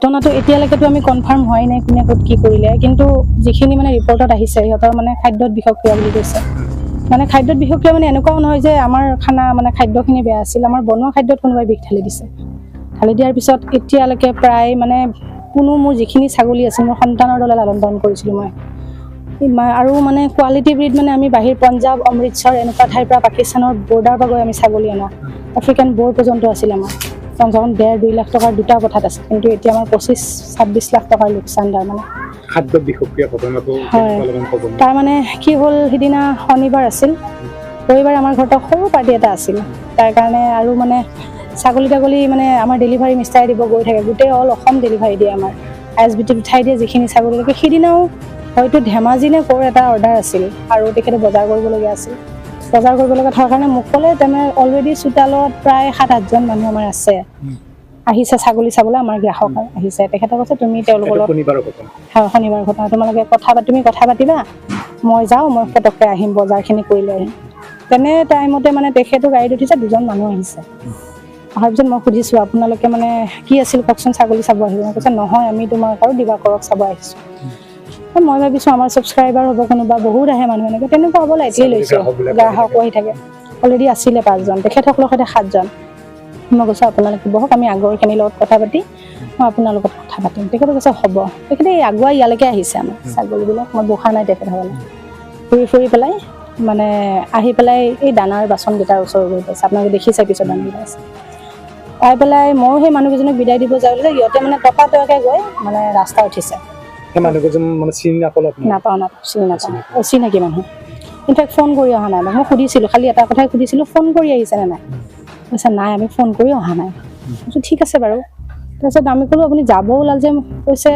ঘটনাটো এতিয়ালৈকেতো আমি কনফাৰ্ম হোৱাই নাই কোনে ক'ত কি কৰিলে, কিন্তু যিখিনি মানে ৰিপৰ্টত আহিছে সিহঁতৰ মানে খাদ্যত বিষক্ৰিয়া বুলি কৈছে। মানে খাদ্যত বিষক্ৰিয়া মানে এনেকুৱাও নহয় যে আমাৰ খানা মানে খাদ্যখিনি বেয়া আছিল, আমাৰ বনোৱা খাদ্যত কোনোবাই বিষ ঢালি দিছে। ঢালি দিয়াৰ পিছত এতিয়ালৈকে প্ৰায় মানে কোনো মোৰ যিখিনি ছাগলী আছিল মোৰ সন্তানৰ দলে লালন পালন কৰিছিলোঁ মই। আৰু মানে কোৱালিটি ব্ৰীড মানে আমি বাহিৰ পঞ্জাৱ, অমৃতসৰ এনেকুৱা ঠাইৰ পৰা পাকিস্তানৰ বৰ্ডাৰ পৰা গৈ আমি ছাগলী অনা, আফ্ৰিকান ব'ৰ পৰ্যন্ত আছিল আমাৰ। কমচে কম 1.5-2 লাখ টকাৰ দুটা পথাত আছে, কিন্তু এতিয়া আমাৰ 25-26 লাখ টকাৰ লোকচান। তাৰমানে খাদ্য বিষক্ৰিয়া ঘটনাটো হয়। কেনেকুৱা অলপমান ক'ব নেকি? তাৰমানে কি হ'ল, সিদিনা শনিবাৰ আছিল, ৰবিবাৰে আমাৰ ঘৰত সৰু পাৰ্টি এটা আছিল। তাৰ কাৰণে আৰু মানে ছাগলী তাগলী মানে আমাৰ ডেলিভাৰী মিষ্টাৰে দিব গৈ থাকে, গোটেই অল অসম ডেলিভাৰী দিয়ে আমাৰ, I S B টিত উঠাই দিয়ে যিখিনি ছাগলী লাগে। সিদিনাও হয়তো ধেমাজি নে ক'ৰ এটা অৰ্ডাৰ আছিল আৰু তেখেতে বজাৰ কৰিবলগীয়া আছিল। বজাৰ কৰিবলগীয়া থকাৰ কাৰণে মোক ক'লে, তাৰমানে অলৰেডি চোতালত প্ৰায় 7-8জন মানুহ আমাৰ আছে, আহিছে ছাগলী চাবলৈ, আমাৰ গ্ৰাহক আহিছে। তেখেতে কৈছে তুমি তেওঁলোকৰ এইটো লগত শনিবাৰৰ ঘটনা? হয়, শনিবাৰ ঘটনা। তোমালোকে কথা পাতি, তুমি কথা পাতিবা, মই যাওঁ, মই পটককৈ আহিম, বজাৰখিনি কৰি লৈ আহিম। তেনে টাইমতে মানে তেখেতো গাড়ীত উঠিছে, দুজন মানুহ আহিছে। অহাৰ পিছত মই সুধিছোঁ আপোনালোকে মানে কি আছিল কওকচোন, ছাগলী চাব আহিব? কৈছে নহয়, আমি তোমাক আৰু দিবাকৰক চাব আহিছোঁ। মই ভাবিছোঁ আমাৰ ছাবস্ক্ৰাইবাৰ হ'ব কোনোবা, বহুত আহে মানুহ এনেকৈ, তেনেকুৱা হ'ব লাইটলি লৈছোঁ। গ্ৰাহকবিলাক গ্ৰাহকো আহি থাকে, অলৰেডি আছিলে 5জন, তেখেতসকলৰ সৈতে 7জন। মই কৈছোঁ আপোনালোকে বহক, আমি আগৰখিনিৰ লগত কথা পাতি মই আপোনাৰ লগত কথা পাতিম। তেখেতে কৈছে হ'ব। তেখেতে এই আগুৱাই ইয়ালৈকে আহিছে আমাৰ ছাগলীবিলাক, মই বহা নাই তেখেতসকলে। ফুৰি ফুৰি পেলাই মানে আহি পেলাই এই দানাৰ বাচনকেইটাৰ ওচৰত গৈ পাইছে, আপোনালোকে দেখিছে পিছত দানাকেইটা আছে। পাই পেলাই ময়ো সেই মানুহকেইজনক বিদায় দিব যাব লাগে, সিহঁতে মানে ততাতৈয়াকৈ গৈ মানে ৰাস্তা উঠিছে। সেই মানুহকেইজন মানে চিনি নাপালে আপুনি? নাপাওঁ, নাপাওঁ, চিনি নাপাওঁ, অচিনাকি মানুহ। ইনফেক্ট ফোন কৰি অহা নাই। মই সুধিছিলোঁ, খালি এটা কথাই সুধিছিলোঁ, ফোন কৰি আহিছে নে নাই? কৈছে নাই, আমি ফোন কৰি অহা নাই। কৈছোঁ ঠিক আছে বাৰু। তাৰপিছত আমি ক'লোঁ আপুনি যাব ওলাল যে? কৈছে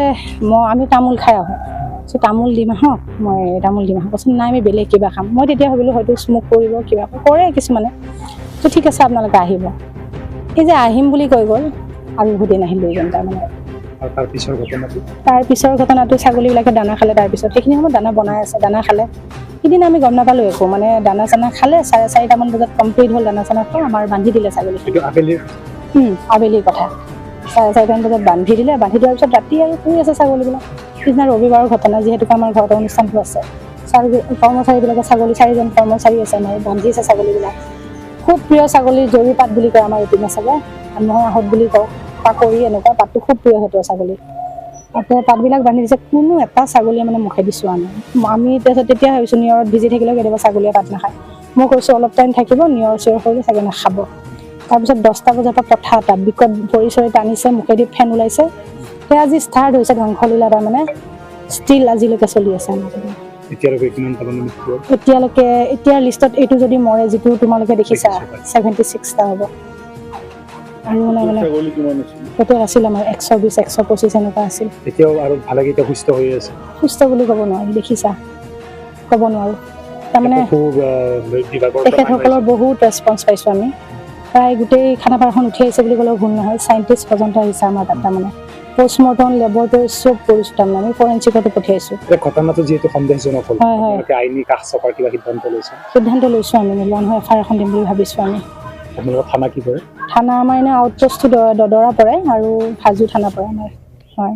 আমি তামোল খাই আহোঁ। কৈছোঁ তামোল দিম আহক, মই তামোল দিম আহক। কৈছে নাই, আমি বেলেগ কিবা খাম। মই তেতিয়া ভাবিলোঁ হয়তো স্মোক কৰিব, কিবা কৰে কিছুমানে। কৈছোঁ ঠিক আছে আপোনালোকে আহিব। এই যে আহিম বুলি কৈ গ'ল আৰু উভতি নাহিল দুইজন তাৰমানে। আৰু তাৰ পিছৰ ঘটনাটো? তাৰ পিছৰ ঘটনাটো ছাগলীবিলাকে দানা খালে। তাৰপিছত সেইখিনি সময়ত দানা বনাই আছে, দানা খালে। সিদিনা আমি গম নাপালোঁ একো, মানে দানা চানা খালে 4:30মান বজাত কমপ্লিট হ'ল দানা চানা খোৱা, আমাৰ বান্ধি দিলে ছাগলী। এইটো আবেলিৰ? আবেলিৰ কথা। 4:30মান বজাত বান্ধি দিলে। বান্ধি দিয়াৰ পিছত ৰাতি আৰু শুই আছে ছাগলীবিলাক। সিদিনা ৰবিবাৰৰ ঘটনা, যিহেতুকে আমাৰ ঘৰত অনুষ্ঠানটো আছে। কৰ্মচাৰীবিলাকে ছাগলী, 4জন কৰ্মচাৰী আছে আমাৰ, বান্ধিছে ছাগলীবিলাক। খুব প্ৰিয় ছাগলী জৰি পাত বুলি কয় আমাৰ ইপিনে চাগে, মই আহঁত বুলি কওঁ, পাকৰি এনেকুৱা পাতটো খুব প্ৰিয় সেইটো ছাগলী। তাতে পাতবিলাক বান্ধি দিছে, কোনো এটা ছাগলীয়ে মানে মুখেদি চোৱা নাই। আমি তাৰপিছত তেতিয়া ভাবিছোঁ নিয়ৰত ভিজি থাকিলেও কেতিয়াবা ছাগলীয়ে পাত নাখায়। মই কৈছোঁ অলপ টাইম থাকিব, নিয়ৰ চিয়ৰ কৰিলে চাগে নাখাব। তাৰপিছত 10টা বজাৰ পৰা পঠা এটা বিকট ভৰি চৰি টানিছে, মুখেদি ফেন ওলাইছে। সেয়া আজি ষ্টাৰ্ট হৈছে ধ্বংসলীলা, তাৰমানে ষ্টিল আজিলৈকে চলি আছে আমাৰ। এতিয়ালৈকে কিমান পালন মৃত্যু হ'ল? এতিয়ালৈকে এতিয়াৰ লিষ্টত এইটো যদি মৰে, যিটো তোমালোকে দেখিছা, দেখিছোঁ। 76টা হ'ব। আৰু মানে মানে ছাগলী কিমান আছিল? টোটেল আছিল আমাৰ 120, 125 এনেকুৱা আছিল। এতিয়াও আৰু ভালেকেইটা সুস্থ হৈ আছে? সুস্থ বুলি ক'ব নোৱাৰি, দেখিছা, ক'ব নোৱাৰোঁ। তাৰমানে পশু বিভাগৰ পৰা তেখেতসকলৰ বহুত ৰেচপঞ্চ পাইছোঁ আমি। প্ৰায় গোটেই খানাপাৰাখন উঠি আহিছে বুলি ক'লেও ভুল নহয়। চাইণ্টিষ্ট পৰ্যন্ত আহিছে আমাৰ তাত, তাৰমানে পষ্টমৰ্টম, লেবৰেটৰী চব কৰিছোঁ, তাৰমানে আমি ফৰেঞ্চিকতো পঠিয়াইছোঁ। এই ঘটনাটো যিহেতু সন্দেহজনক হ'ল, হয়, হয়। আপোনালোকে আইনী কাষ চপাৰ কিবা সিদ্ধান্ত লৈছে? সিদ্ধান্ত লৈছোঁ আমি, নোলোৱা নহয়, এফ I R এখন দিম বুলি ভাবিছোঁ আমি। আপোনালোকৰ থানা কি কৰে? থানা আমাৰ এনে আউটপোষ্টটো দদৰা পৰে আৰু হাজো থানা পৰে আমাৰ, হয়।